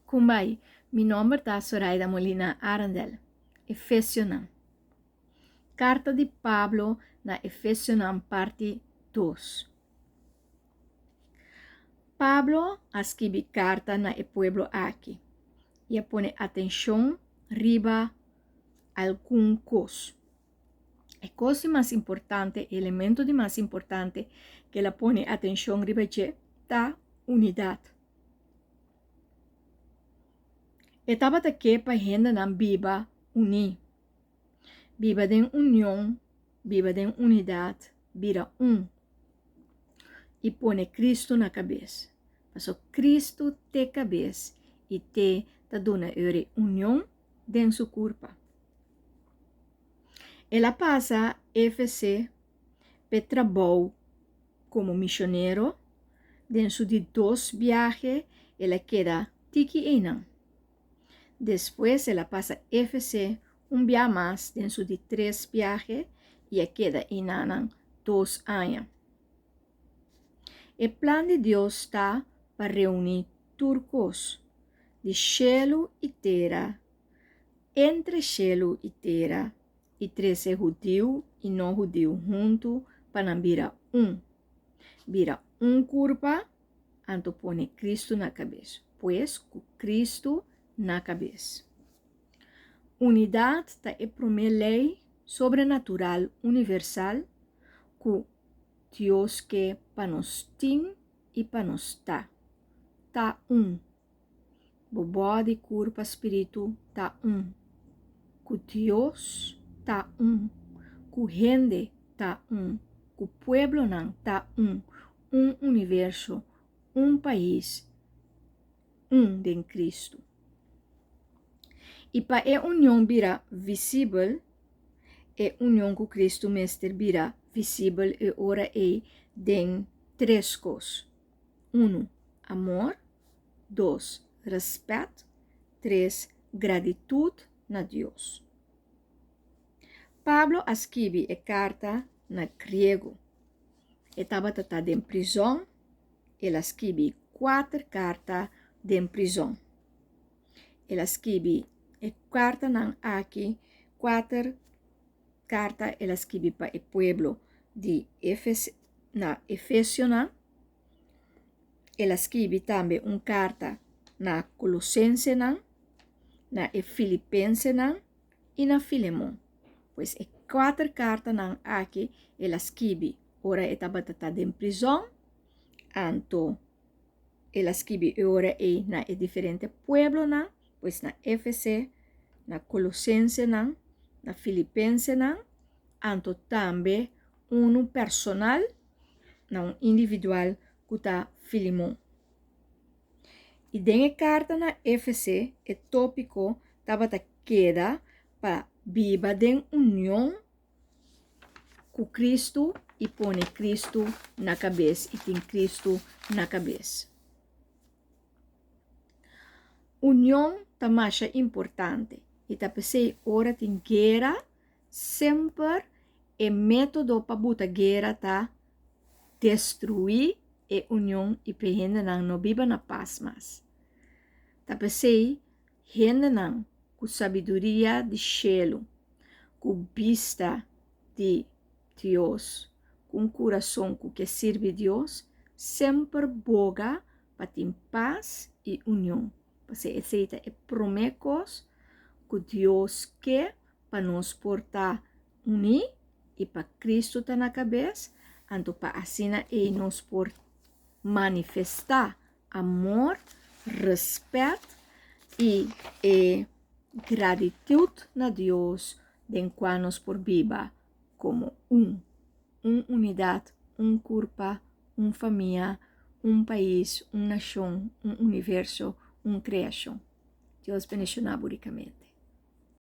Kumbai, mi nomber ta Soraida Molina Arendel. Efesionan. Karta di Pablo na Efesionan parti dos. Pablo a skibi karta na e pueblo aki i a pone atenshon riba algun kos. E kos di mas importante, e elemento di mas importante ku el a pone atenshon riba dje ta unidat. E tabata ke pa hendenan biba uní, biba den union, biba den unidat, bira un i pone Kristu na kabes. Pasobra Kristu t'e kabes i t'e ta duna eur e union den su kurpa. El a pasa Efese p'e trabou komo misionero. Den su di dos biahe el a keda tiki einan. Despues el a pasa Efese un bia mas den su di tres biahe i a keda einanan dos aña. E plan di Dios ta pa reuní tur kos, di shelu i tera, entre shelu i tera, i trese hudiu i no hudiu huntu pa nan bira un, bira un kurpa, anto pone Kristu na kabes, pues ku Kristu na kabes. Unidat ta e promé lei sobrenatural universal ku Dios ke pa nos tin i pa nos ta. Ta un. Bo bòdi, kurpa, spiritu ta un. Ku Dios ta un. Ku hende ta un. Ku pueblonan ta un. Un universo, un pais, un den Kristu. I pa e union bira visibel, e union ku Kristu mester bira visibel e ora ei den tres kos. Unu, amor. Dos, rèspèt. Tres, gratitut na Dios. Pablo a skibi e karta na griego. E tabata ta den prizòn, el a skibi kuater karta den prizòn. El a skibi e kartanan aki, kuater karta el a skibi pa e pueblo di Efes, na Efesionan. El a skibi tambe un karta na Kolosensenan, na e Filipensenan i na Filemon. Pues e kuater kartanan aki el a skibi ora e tabata ta den prizòn, anto el a skibi e ora ei na e diferente pueblonan, pues na Efese, na Kolosensenan, na Filipensenan, anto tambe unu personal na un individual ku ta Filimon. I den e karta na Efese e tópiko tabata keda pa biba den union ku Kristu i pone Kristu na kabes i tin Kristu na kabes. Union ta masha importante i ta p'esei ora tin guera semper e método pa buta guera ta destruí e union i p'e hendenan no biba na pas mas. Ta p'esei hendenan ku sabiduria di shelu, ku bista di Dios, ku un kurason ku ke sirbi Dios, semper boga pa tin pas i union. Pasobra esei ta e promé kos ku Dios ke pa nos por ta uní i pa Kristu ta na kabes, anto pa asina ei nos por manifestá amor, rèspèt i e gratitut na Dios den kua nos por biba komo un, un unidat, un kurpa, un famia, un pais, un nashon, un universo, un kreashon. Dios bendishoná bo rikamente.